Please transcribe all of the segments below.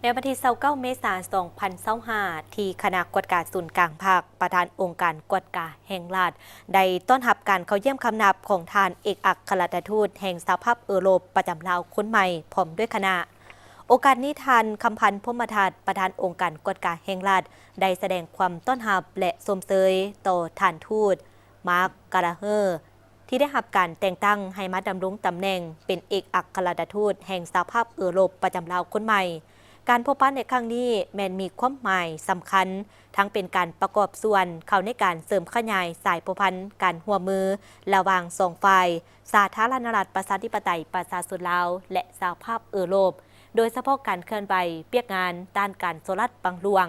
ໃນວັນທີຊາວເກົ້າ ເມສາ ສອງພັນຊາວຫ້າ ທີ່ຄະນະກວດກາສູນກາງພັກ, ປະທານອົງການກວດກາແຫ່ງລັດ ໄດ້ຕ້ອນຮັບການເຂົ້າຢ້ຽມຄຳນັບຂອງທ່ານເອກອັກຄະລັດຖະທູດແຫ່ງສະຫະພາບເອີຣົບປະຈຳລາວຄົນໃໝ່ ພ້ອມດ້ວຍຄະນະ. ໂອກາດນີ້, ທ່ານ ຄຳພັນ ພົມມະທັດ ປະທານອົງການກວດກາແຫ່ງລັດ ໄດ້ສະແດງຄວາມຕ້ອນຮັບ ແລະ ຊົມເຊີຍຕໍ່ທ່ານທູດ ມາກ ກາລາເຮີ ທີ່ໄດ້ຮັບການແຕ່ງຕັ້ງໃຫ້ມາດຳລົງຕຳແໜ່ງເປັນເອກອັກຄະລັດຖະທູດແຫ່ງສະຫະພາບເອີຣົບປະຈຳລາວຄົນໃໝ່. ການພົບປະໃນຄັ້ງນີ້ແມ່ນມີຄວາມໝາຍສຳຄັນ, ທັງເປັນການປະກອບສ່ວນເຂົ້າໃນການເສີມຂະຫຍາຍສາຍພົວພັນການຮ່ວມມືລະຫວ່າງສອງຝ່າຍ, ສາທາລະນະລັດປະຊາທິປະໄຕປະຊາຊົນລາວ ແລະ ສະຫະພາບເອີຣົບ, ໂດຍສະເພາະການເຄື່ອນໄຫວວຽກງານດ້ານການສໍ້ລາດບັງຫຼວງ.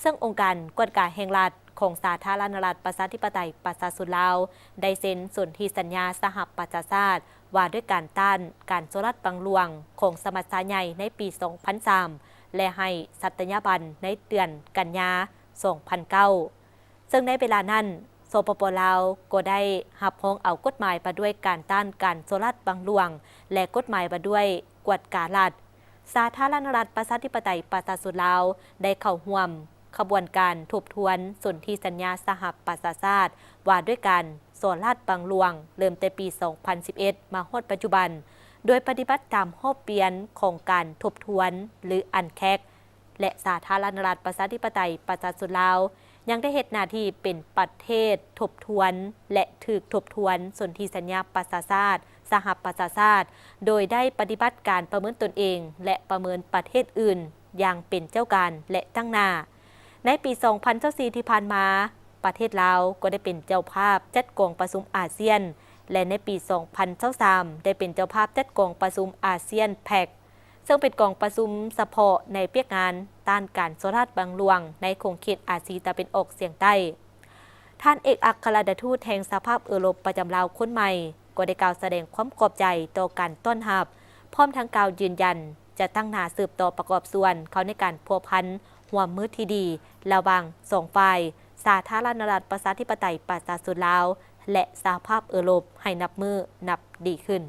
ເຊິ່ງອົງການກວດກາແຫ່ງລັດຂອງສາທາລະນະລັດປະຊາທິປະໄຕປະຊາຊົນລາວ ໄດ້ເຊັນສົນທິສັນຍາສະຫະປະຊາຊາດ ວ່າດ້ວຍການຕ້ານການສໍ້ລາດບັງຫຼວງຂອງສະມັດຊາໃຫຍ່ໃນປີສອງພັນສາມ ແລະ ໃຫ້ສັດຕະຍາບັນໃນເດືອນກັນຍາ ສອງພັນເກົ້າ. ເຊິ່ງໃນເວລານັ້ນ, ສປປ ລາວ ກໍໄດ້ຮັບຮອງເອົາກົດໝາຍວ່າດ້ວຍການຕ້ານການສໍ້ລາດບັງຫຼວງ ແລະ ກົດໝາຍວ່າດ້ວຍກວດກາລັດ. ສາທາລະນະລັດປະຊາທິປະໄຕປະຊາຊົນລາວ ໄດ້ເຂົ້າຮ່ວມຂະບວນການທົບທວນສົນທິສັນຍາສະຫະປະຊາຊາດ ວ່າດ້ວຍການສໍ້ລາດບັງຫຼວງ ເລີ່ມແຕ່ປີສອງພັນສິບເອັດ ມາຮອດປັດຈຸບັນ, ໂດຍປະຕິບັດຕາມຮອບປ່ຽນຂອງການທົບທວນ ຫຼື ອັນແຄກ ແລະ ສາທາລະນະລັດປະຊາທິປະໄຕປະຊາຊົນລາວ ຍັງໄດ້ເຮັດໜ້າທີ່ເປັນປະເທດທົບທວນ ແລະ ຖືກທົບທວນສົນທິສັນຍາປະຊາຊາດ ສະຫະປະຊາຊາດ, ໂດຍໄດ້ປະຕິບັດການປະເມີນຕົນເອງ ແລະ ປະເມີນປະເທດອື່ນຢ່າງເປັນເຈົ້າການ ແລະ ຕັ້ງໜ້າ. ໃນປີສອງພັນຊາວສີ່ ທີ່ຜ່ານມາ, ປະເທດລາວກໍໄດ້ເປັນເຈົ້າພາບຈັດກອງປະຊຸມອາຊຽນ ແລະ ໃນປີສອງພັນຊາວສາມ ໄດ້ເປັນເຈົ້າພາບຈັດກອງປະຊຸມອາຊຽນແພັກ ເຊິ່ງເປັນກອງປະຊຸມສະເພາະໃນວຽກງານຕ້ານການສໍ້ລາດບັງຫຼວງໃນຂົງເຂດອາຊີຕາເວັນອອກສຽງໃຕ້. ທ່ານເອກອັກຄະລັດຖະທູດແຫ່ງສະຫະພາບເອີຣົບປະຈຳລາວຄົນໃໝ່ ກໍໄດ້ກ່າວສະແດງຄວາມຂອບໃຈຕໍ່ການຕ້ອນຮັບ, ພ້ອມທັງກ່າວຢືນຢັນຈະຕັ້ງໜ້າສືບຕໍ່ປະກອບສ່ວນເຂົ້າໃນການພົວພັນຮ່ວມມືທີ່ດີລະຫວ່າງສອງຝ່າຍ, ສາທາລະນະລັດປະຊາທິປະໄຕປະຊາຊົນລາວ ແລະ ສະຫະພາບເອີຣົບ ໃຫ້ນັບມື້ນັບດີຂຶ້ນ.